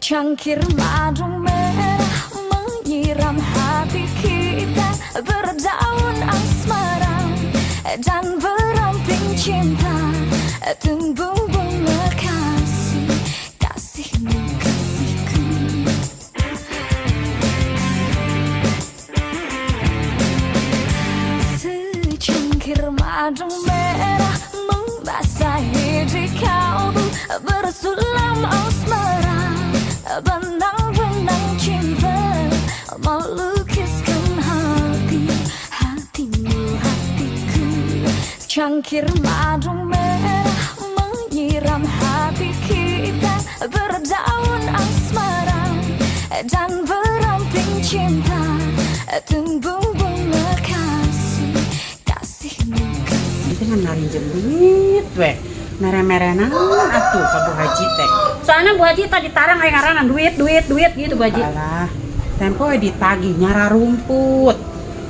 Secangkir madu merah menyiram hati kita, berdaun asmara dan beramping cinta, tumbuh bunga kasih, kasihmu kasihku. Secangkir madu merah membasahi di kalbu, bersulam asmara, benang-benang cinta melukiskan hati, hatimu hatiku. Cangkir madu merah menyiram hati kita, berdaun asmara dan beramping cinta, tumbuh bunga kasih, kasihmu kasih. Itu kan ngarinjem duit we. Mere-mere naon atuh ka Bu Haji teh. Soalnya Bu Haji tadi tarang aya ngaranan duit, duit, duit gitu, Bu Haji. Alah, tempo we ditagih nyara rumput.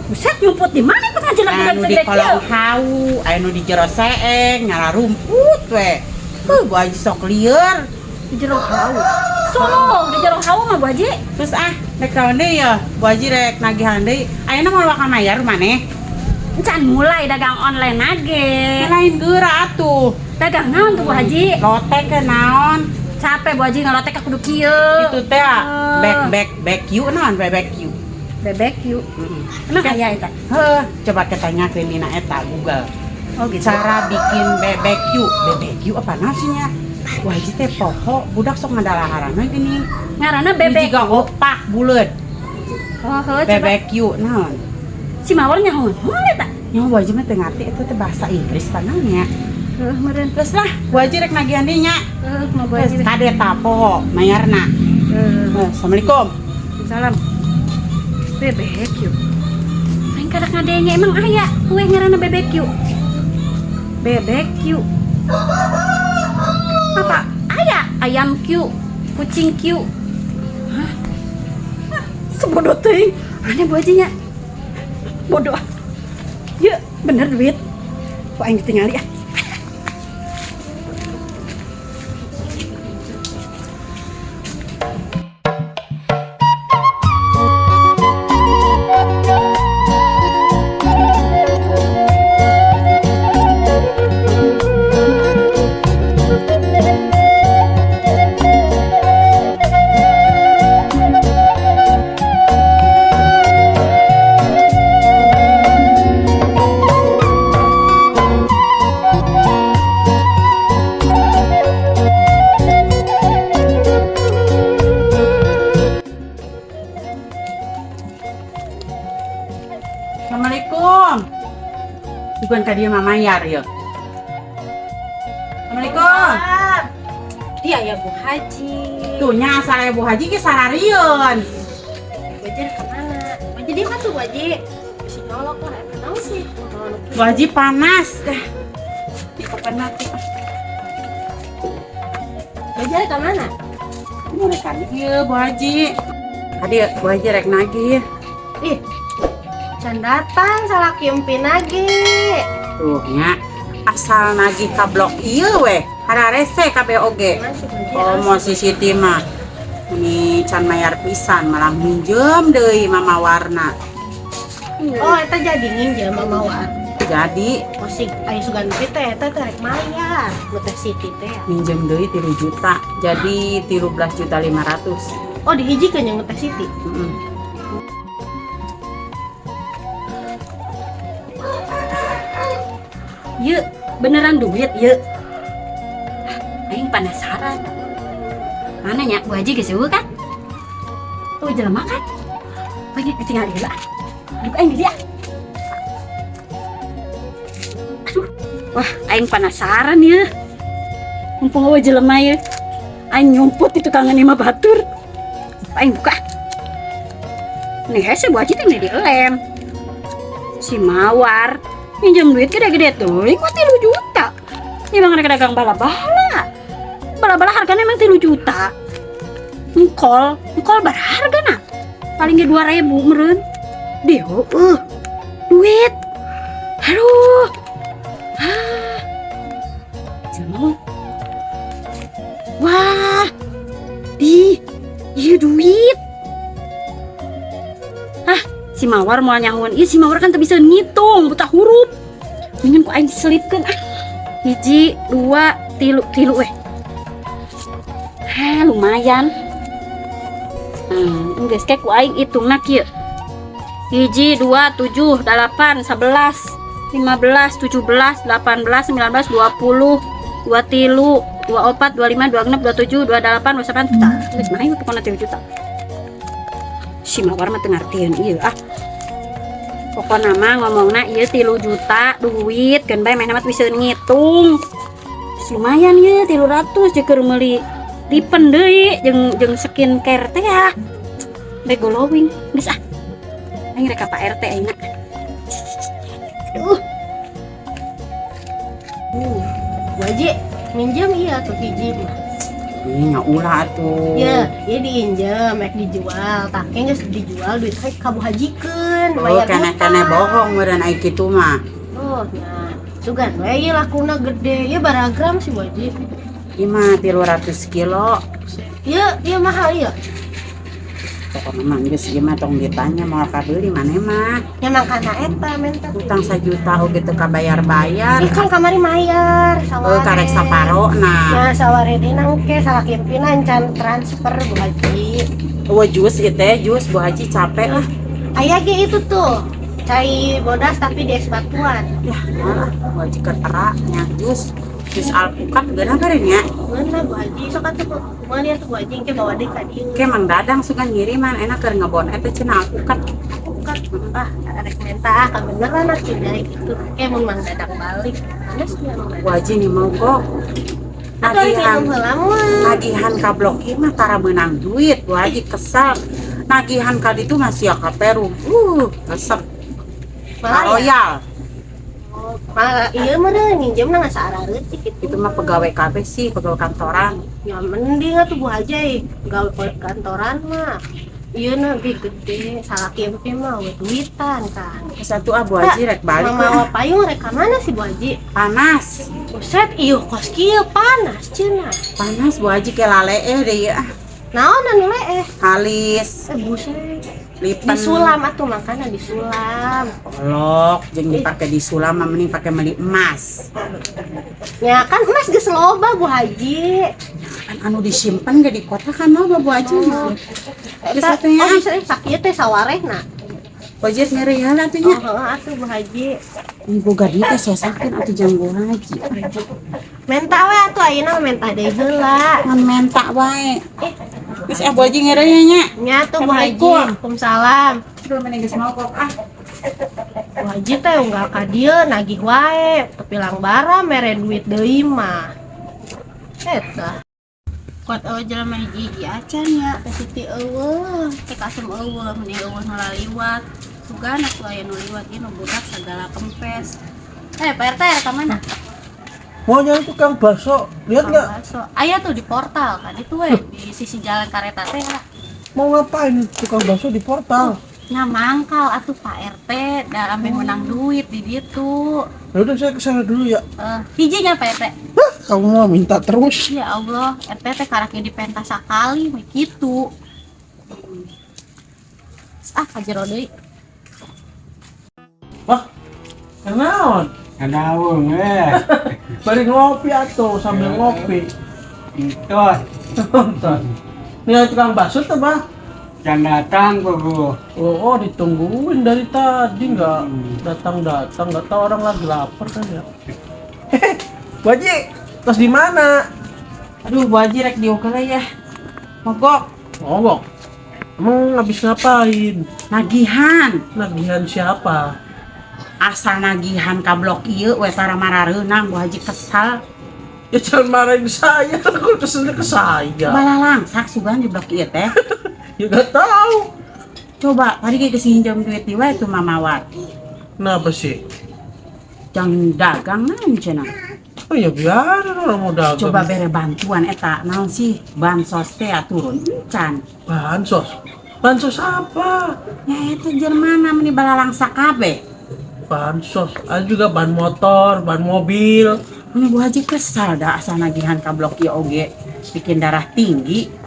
Buset, nyumput di mana tuh ngaji lagi Anu di kolong hau, anu di jero seeng nyara rumput we. Heuh, Bu Haji sok lieur. Di jero hau. So, di jero hau mah, Bu Haji. Terus ah, rek naon deui ya? Bu Haji rek nagihan deui. Ayeuna moal bakal mayar maneh? Encan mulai dagang online nage. Lain geura atuh. Dagang naon tuh, Bu Haji? Lotek ke naon? Capek, Bu Haji, ngalotek kudu kieu. Itu teh ah, back back back you naon bebek you. Bebek yuk. Heeh. Emang aya eta? Heuh, coba kita tanyakeun dina eta Google. Oh gitu. Cara bikin bebek you. Bebek you apa nasinya? Bu Haji teh poho, budak sok ngadalaharan we geuning. Ngaranna bebek. Jiga opak buleud. Oh, heuh, coba. Bebek you naon? Si Mawar nyaho. Naon eta? Nya Bu Haji mah teu ngarti eta teh bahasa Inggris panangnya. Heuh, meureun. Terus lah, Bu Haji rek nagihan deui nya. Heuh, mau Bu Geus Haji. kade ta poho mayarna. Heuh. Heuh, Assalamualaikum. Salam. Bebek yuk. Aing kadak ngadenge, emang aya kue ngaranna bebek yuk. Bebek yuk. Apa? Aya ayam Q, kucing Q. Hah? Hah, sebodoh teuing. Aneh Bu Haji nya. Bodoh. Yuk, bener duit. Kok aing ditinggali ah. Assalamualaikum. Bukan ka dieu mah mayar ya. Assalamualaikum. Dia ya Bu Haji. Tuh nya asal aya Bu Haji ge sararieun. Bu Haji kemana? Bu Haji dia kan tuh, Bu Haji. Si nyolok lah, eta naon sih? Bu Haji panas. Dah. Di kapan mati. Bu Haji kemana? Ini rek ieu Bu Haji. Tadi Bu Haji rek nagih. Ih, can datang salaki empin nage. Tuh nya asal nagih ka blok ieu weh. Hararese kabeh oge. Masih Bu Haji. Oh, mau si Siti mah. Ini can mayar pisan malah minjem deui mama warna. Oh, eta jadi nginjem mama war. Jadi Masih ayo sugan teh eta teh rek mayar. Nu teh Siti teh ya. Minjem deui 3 juta. Jadi 13 juta 500. Oh, dihijikeun yang teh Siti. Heeh. Yuk, beneran duit yuk. Aing penasaran. Mana nya Bu Haji geus eueuh kan? Oh, jelema kan? Banyak ketinggalan heula. Aduh, aing dia. Aduh. Wah, aing penasaran ya. Mumpung eueuh jelema ya. Aing nyumput itu kangen imah batur. Aing buka. Nih hese Bu Haji teh dilem. Si Mawar minjem duit gede-gede tuh, kok 3 juta. Ini bang rek dagang bala-bala. Bala-bala harganya emang 3 juta. Engkol, engkol berharga nah. Paling ge 2.000 meureun. Deh, duit. Aduh. Ah. Jelema. Wah. Di. Iya, duit. Ah, si Mawar mau nyahoan. Iya, si Mawar kan teu bisa ngitung, buta huruf. Mendingan ku aing diselipkeun ah. Hiji, dua, tilu, tilu weh. Hah, lumayan. Geus ku aing hitungna kieu. Hiji, dua, tujuh, delapan, 11, 15, 17, 18, 19, 20, 23, 24, 25, 26, 27, 28, 29, tah, geus mah ayo pokona 3 juta. Si Mawar mah teu ngartieun ieu ah. Pokona mah ngomongna ieu 3 juta duit, keun bae maneh mah bisa ngitung. Terus lumayan ye 300 jeung keur meuli lipen deui jeung jeung skincare teh ya. Bae glowing. Geus ah. Aing rek ka Pak RT aing. Aduh. Bu Haji, minjem iya tuh hiji mah. Ih, nya ulah atuh. Ya, ya diinjem, rek dijual. Tah geus dijual duit teh ka Bu Hajikeun, Oh, bayar kene-kene utang. Bohong meureun ai kitu mah. Oh, nah, sugan we ieu lakuna gede. Ieu baragram sih, Bu Haji? Ieu mah 300 kilo. Ieu ieu mahal ieu. Pokoknya mah geus ieu mah tong ditanya, moal kabeuli maneh mah. Nya mangkana eta menta. Utang sajuta oge teu kabayar-bayar. Ih, kan kamari mayar Oh, saware. Karek saparo nah. Nah, saware deui nangke salah pimpinan can transfer, Bu Haji. Oh, jus ieu teh, jus Bu Haji capek lah. Aya ge itu tuh. Cai bodas tapi di es batuan. Ya, malah Bu Haji ketera nya jus. Jus alpukat geunah beureun nya. Mana Bu Haji? Sok atuh kumaha atuh Bu Haji engke bawa deui ka dieu. Ke Mang Dadang suka ngiriman enak keur ngebon eta cenah alpukat. Alpukat ah, arek menta ah, kebeneran atuh dari gitu. Ke mun Mang Dadang balik. Mana sih Mang Dadang? Bu Haji nih mau kok. Atau rek Nagihan minum heula mah. Nagihan ka blok ieu mah tara meunang duit, Bu Haji kesal. Nagihan ka ditu masih ya ka Peru. Resep. Malah ya? Royal. Oh, malah iya meureun nginjemna nggak saarareutik gitu. Itu mah pegawai KB sih, pegawai kantoran. Ya mending atuh Bu Haji gawe kantoran mah. Iya na ge gede, salah kieu mah we duitan kan. Satu ah, Bu Haji rek balik Mama ah. payung rek ka mana sih, Bu Haji? Panas. Buset, ieu kos kieu panas cenah. Panas, Bu Haji, ke laleeh deui ah. Naon anu leeh? Halis, Eh, buset. Lipen. Disulam atuh makana disulam. Kolok jeung dipake disulam mah mending pake meuli emas. Ya kan emas geus loba, Bu Haji. Kan anu disimpan ge di kota kan loba, Bu Haji. Oh. Geus Eta, atuh nya. oh bisa sakieu teh sawarehna. Bu Haji ngeri heula atuh Oh, nya. heeh atuh, Bu Haji. Boga duit teh sosakeun atuh jang Bu Haji. Menta we atuh ayeuna mah menta deui heula. Ngan menta wae. Geus ah, Bu Haji ngeri nya. Nya tuh, Bu Haji. Assalamualaikum. Waalaikumsalam. Aduh, mending geus mogok ah. Bu Haji teh unggal ka dieu nagih wae, tapi lang bara mere duit deui mah. Eta. Kuat eueuh jelema hiji-hiji acan ya, teh Siti eueuh, teh Kasem eueuh, meni eueuh nu laliwat. Sugan atuh aya nu liwat ieu nu budak sagala kempes. Eh, Pak RT rek ka mana? Mau nyari tukang bakso, lihat nggak? Bakso. Aya tuh di portal kan itu we di sisi jalan kareta teh lah. Mau ngapain tukang bakso di portal? Nah, mangkal atuh Pak RT, da ameh menang duit di ditu. Ya udah, saya kesana dulu ya. Eh, hijinya Pak RT. Hah, kamu mau minta terus. Ya Allah, RT teh karaknya dipentas sakali we kitu. Ah, ka jero deui. Wah, kenaon? Kenaon eh. Bari ngopi atuh sambil ngopi. Entos. Nonton. Nih ada tukang bakso tuh, Bah? Can datang, Bu. Oh, ditungguin dari tadi nggak datang-datang, nggak tahu orang lagi lapar kan ya. Bu Haji, terus di mana? Aduh, Bu Haji rek diuk heula ya. Mogok. Ngomong. Emang habis ngapain? Nagihan. Nagihan siapa? Asa nagihan ka blok ieu we tara marareunang, Bu Haji kesal. Ya jangan marahin saya, aku keselnya ke saya. Balalangsak sugan di blok ieu teh. Ya nggak tahu. Coba tadi ge geus nginjem duit di wae tuh Mamawat. Kenapa sih? Jang dagang naon cenah. Oh ya biar orang mau dagang. Coba bere bantuan eta naon sih, bansos teh turun encan. Bansos. Bansos apa? Ya eta jelmana meni balalangsak kabeh. Bansos. Ada juga ban motor, ban mobil. Ini Bu Haji kesal dah, asa nagihan ka blok ieu oge bikin darah tinggi.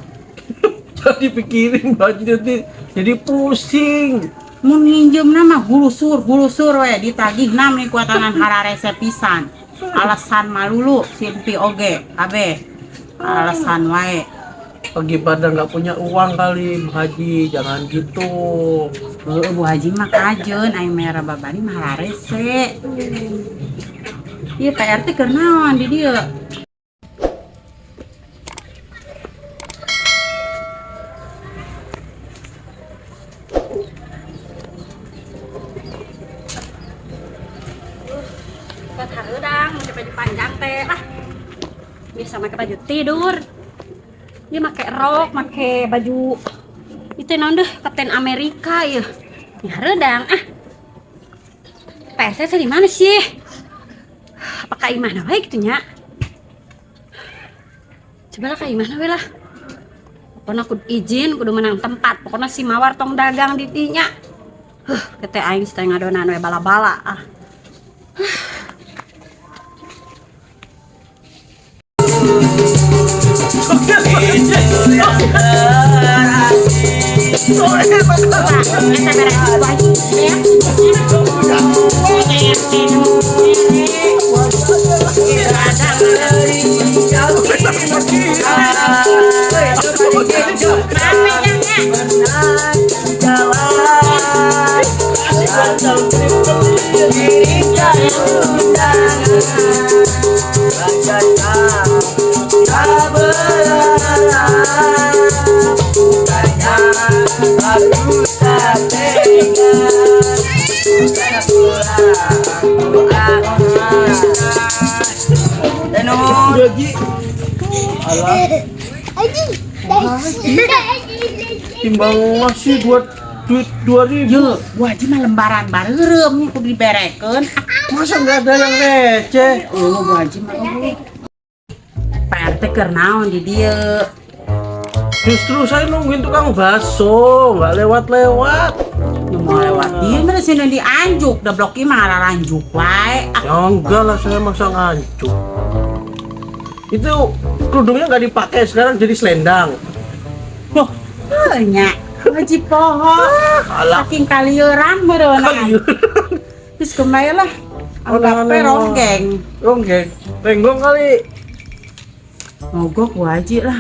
Jangan dipikirin Bu Haji, nanti jadi pusing. Mun nginjeumna mah gulusur gulusur we ditagihna meni kuatanan hararese pisan. Alasan malulu si Empi oge kabeh. Alasan wae. Lagi pada nggak punya uang kali Bu Haji, jangan gitu. Heueuh Bu Haji mah kajeun aing mere babari mah hararese. Ieu Pak RT keur naon di dieu? Buat hareudang, make baju panjang teh lah. Bisa make baju tidur. Dia make rok, make baju itu naon deh, Kapten Amerika ya. Ini hareudang ah. Pak RT teh di mana sih? Apa ka imahna wae kitu nya? Coba lah ka imahna we lah. Pokoknya kudu izin, kudu menang tempat. Pokoknya si Mawar tong dagang di dinya. Huh, kete aing teh ngadonan we bala-bala ah. Eta beres Bu Haji ya. Bu Haji. Alah, timbang ngasih dua duit 2.000. Ye, Bu Haji mah lembaran bareureum nya kudu diberekeun. Masa nggak ada yang receh? Oh, Bu Haji mah eueuh. Pak RT keur naon di dieu? Justru saya nungguin tukang bakso, nggak lewat-lewat. Nu mau lewat dieu mah sini dianjuk, da blok ieu mah ngararanjuk wae. Ah, Ya enggak lah, saya masa nganjuk. Itu kerudungnya nggak dipakai, sekarang jadi selendang. Wah, heuh nya. Bu Haji poho. Alah. Saking kalieuran meureunna. Kalieuran. Terus kumaha lah. Oh, Anggap we nah, nah. ronggeng. Ronggeng, renggong kali. Mogok Bu Haji lah.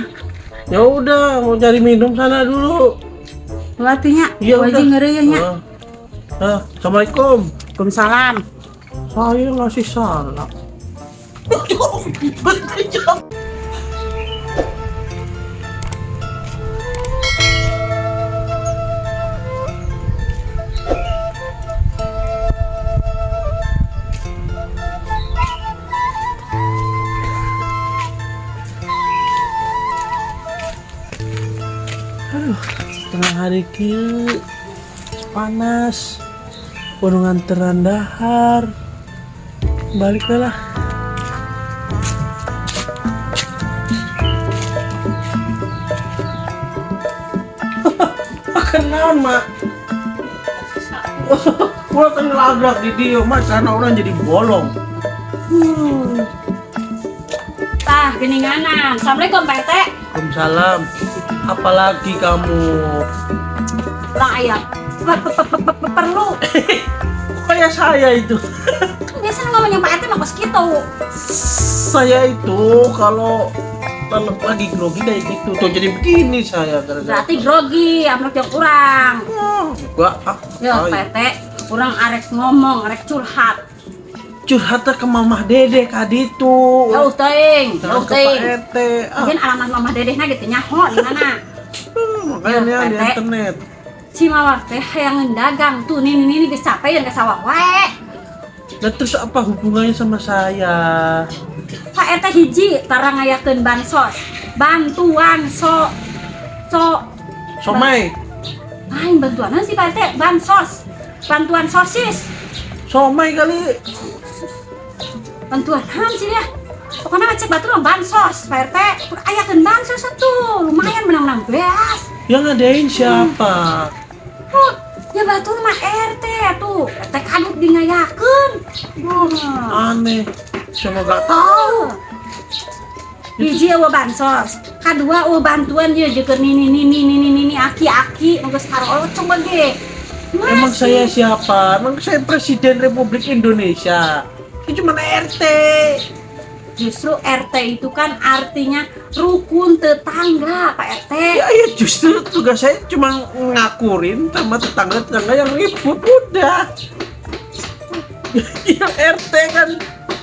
Ya udah, mau cari minum sana dulu. Latihnya, Ya Bu Haji udah. ngeureuyeuh nya. Ah. Ah, Assalamualaikum. Waalaikumsalam. Saya ngasih salam. Aduh, setengah hari kieu panas. Kudu nganteran dahar. Balik we lah. Kenal, Mak. Gua kan ngelabrak di dia, Mak, karena orang jadi bolong. Tah, geninganan. Assalamualaikum Pak RT. Waalaikumsalam. Apalagi kamu? Urang aya perlu. Kok kayak saya itu? Kan biasa ngomong yang Pak RT mah kos kitu. Saya itu kalau lagi grogi kayak gitu tuh jadi begini saya gara-gara. Berarti grogi, amrok yang kurang. Oh, enggak ah. Ya, ay. Pak RT, kurang arek ngomong, arek curhat. Curhatnya ke Mamah Dede kaditu. Jauh teuing, Jangan jauh ke Pak teuing. RT. Ah, Mungkin alamat Mamah Dedehna gitu nyaho di mana. makanya Ya, di Pak RT. internet. Si Mawar teh hayang dagang tuh nini nini geus capek ka sawah wae. Nah, terus apa hubungannya sama saya? Pak RT hiji tara ngayakeun bansos. Bantuan so so Somai, lain bantuan sih Pak RT, bansos. Bantuan sosis. somai kali. Bantuan naon sih dia? Pokoknya ngecek batur mah bansos, Pak RT. Ayakeun bansos atuh, lumayan menang-menang beas. Yang ngadain siapa? Huh, ya batur mah RT tuh. RT kadut di ngayakeun. Aneh. Sama gak tahu. Hiji eueuh bansos. Kadua euweuh bantuan ye jeung nini nini nini nini aki-aki nu geus karolocong ge. Emang saya siapa? Emang saya Presiden Republik Indonesia. Saya cuma RT. Justru RT itu kan artinya rukun tetangga, Pak RT. Ya, ya justru tugas saya cuma ngakurin sama tetangga-tetangga yang ribut udah. Ya RT kan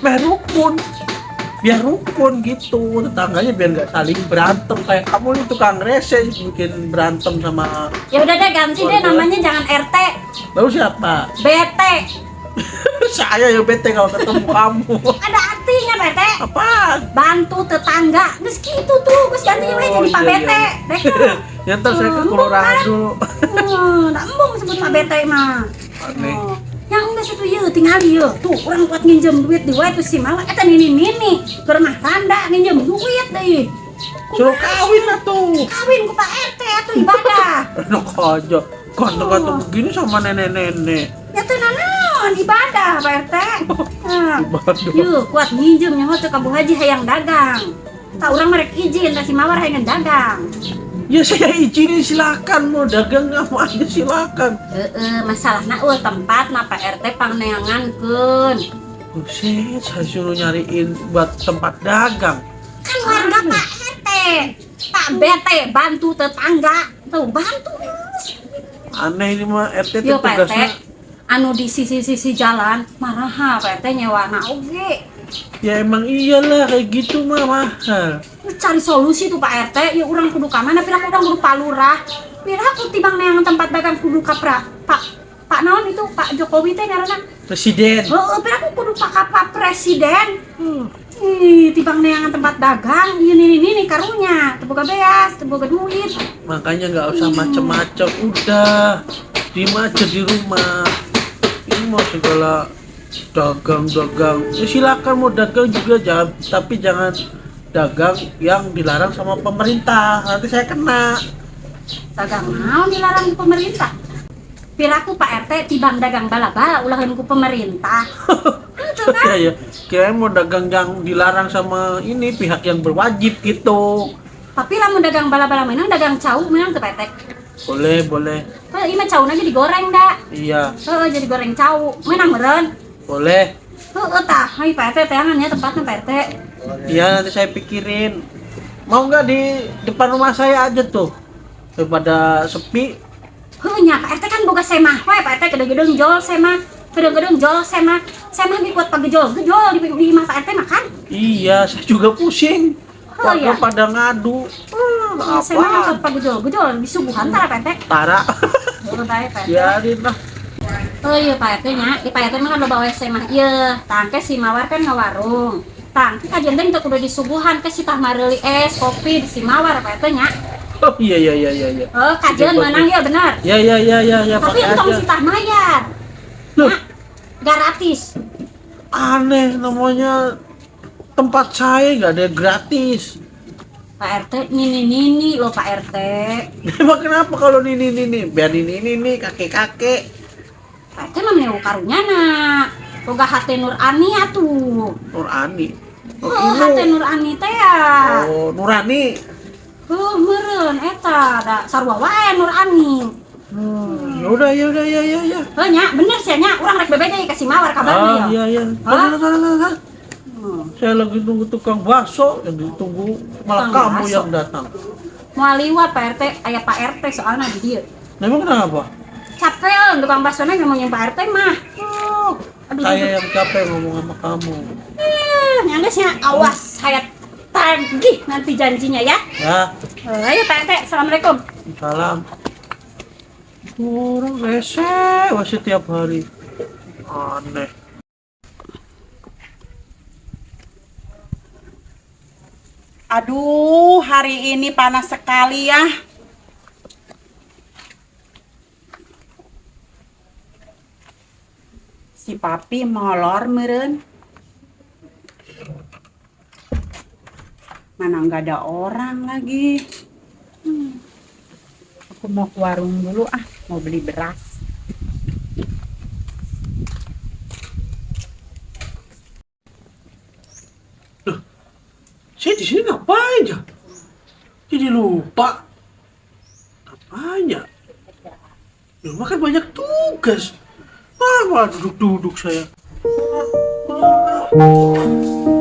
meh rukun. Biar rukun gitu tetangganya, biar nggak saling berantem kayak kamu nih, tukang rese bikin berantem sama Ya udah deh, ganti deh namanya, jangan RT. Lalu siapa? BT. Saya yang bete kalau ketemu kamu. Ada artinya, Pak RT. Apaan? Bantu tetangga. Geus kitu tuh, geus ganti we Oh, jadi Pak iya, BT. iya. Dek. Ya ntar saya ke Embung, kelurahan kan? dulu. Nah, embung sebut Pak BT mah. Aneh. Oh. Yang geus itu ieu tingali ieu. Tuh, urang kuat nginjem duit di wae tuh si Mawar. Eta nini nini ke rumah randa nginjem duit deui. Suruh kawin lah tuh. Kawin ku Pak RT atuh, ibadah. Enak aja. Ganteng-ganteng begini sama nenek-nenek. Ya teu nanaon, ibadah, Pak RT. Nah. Ibadah. Yuk, kuat nginjem nyaho teu ka Bu Haji hayang dagang. Tah, urang merek izin ka si Mawar hayang dagang. Ya saya izinin, silakan mau dagang apa aja silakan. Heeh, masalahna euweuh tempat na, Pak RT, pangneangankeun. Buset, saya suruh nyariin buat tempat dagang. Kan warga Pak RT. Pak BT bantu tetangga. Tuh, bantu. Aneh ini mah RT Yo tuh Pak RT, tugasnya. Anu di sisi-sisi jalan maraha, Pak RT, nyewana oge. Ya emang iyalah, kayak gitu mah mahal. Lu cari solusi tuh, Pak RT, ya urang kudu ka mana? Piraku urang kudu palurah. Piraku tibang neangan tempat dagang kudu ka Pak Pak naon itu, Pak Jokowi teh ngaranna. Presiden. Heeh, piraku kudu Pak ka Pak Presiden. Ih, tibang neangan tempat dagang, ieu nini nini karunya, teu boga beas, teu boga duit. Makanya nggak usah macem-macem, udah. Diem aja di rumah. Ini mau segala dagang-dagang. Ya silakan mau dagang juga jangan, tapi jangan dagang yang dilarang sama pemerintah. Nanti saya kena. Dagang naon dilarang pemerintah? Piraku Pak RT tibang dagang bala-bala ulahan ku pemerintah. Itu kan? Ya ya, kirain mau dagang yang dilarang sama ini pihak yang berwajib gitu. Tapi lamun dagang bala-bala menang, dagang cau menang tuh, Pak RT. Boleh, boleh. Heuh, ieu mah cauna ge digoreng da. Iya, Heeh, jadi goreng cau. Menang meureun. Boleh. Heeh tah, hai Pak RT, teangan ya tempatnya, Pak RT. Iya, nanti saya pikirin. Mau nggak di depan rumah saya aja tuh? Daripada sepi. Heuh nya, Pak RT kan boga semah we, Pak RT gedeng-gedeng jol semah. Gedeng-gedeng jol semah. Semah ge kuat pagejol, gejol di imah Pak RT makan. Iya, saya juga pusing. Oh, Warga iya. pada ngadu. Ah, Semah apa? kuat pagejol, gejol disuguhan tara, Pak RT. Tara. Heeh bae, Pak RT. Biarin lah. Oh iya, Pak RT nya, di Pak RT mah kan loba we semah ieu. Tangke si Mawar kan ngawarung. Tangke kajian teh kudu disuguhan ke si tah mareuli es, kopi di si Mawar, Pak RT nya. Oh iya. Oh, kajian menang ya, benar. Ya, Tapi pakai entong aja. si tah mayar. Loh, Nah, gratis. Aneh, namanya tempat saya nggak ada yang gratis. Pak RT nini nini loh, Pak RT. Emang kenapa kalau nini nini? Biar nini nini, kakek kakek. Pak RT mah menewu karunya na. Boga hate Nurani atuh. Nurani. Oh, hate Nurani teh ya. Oh, Nurani. Heuh, meureun eta da sarua wae Nurani. Ya udah, ya udah, ya ya ya. Heuh nya, bener sih nya, urang rek bebeja ka si Mawar kabarna Ah, ya. iya iya. Hah? Sana, sana, sana, sana. Saya lagi nunggu tukang bakso, yang ditunggu malah Tukang kamu bakso. yang datang. Moal liwat, Pak RT, aya Pak RT soalna di dieu. Nah, emang kenapa? Capek euy tukang baksona ngomong yang Pak RT mah. Oh, Aduh, saya aduh. yang capek ngomong sama kamu. Eh, nya geus nya, awas saya tagih nanti janjinya ya. Ya, Eh, ayo Pak RT, assalamualaikum. Salam. Orang rese masih tiap hari. Aneh. Aduh, hari ini panas sekali ya. Si papi molor meren. Mana nggak ada orang lagi. Aku mau ke warung dulu ah, mau beli beras. Saya di sini ngapain ya? Jadi lupa. Apanya? Di rumah kan banyak tugas. Ah, malah duduk-duduk saya. Ah.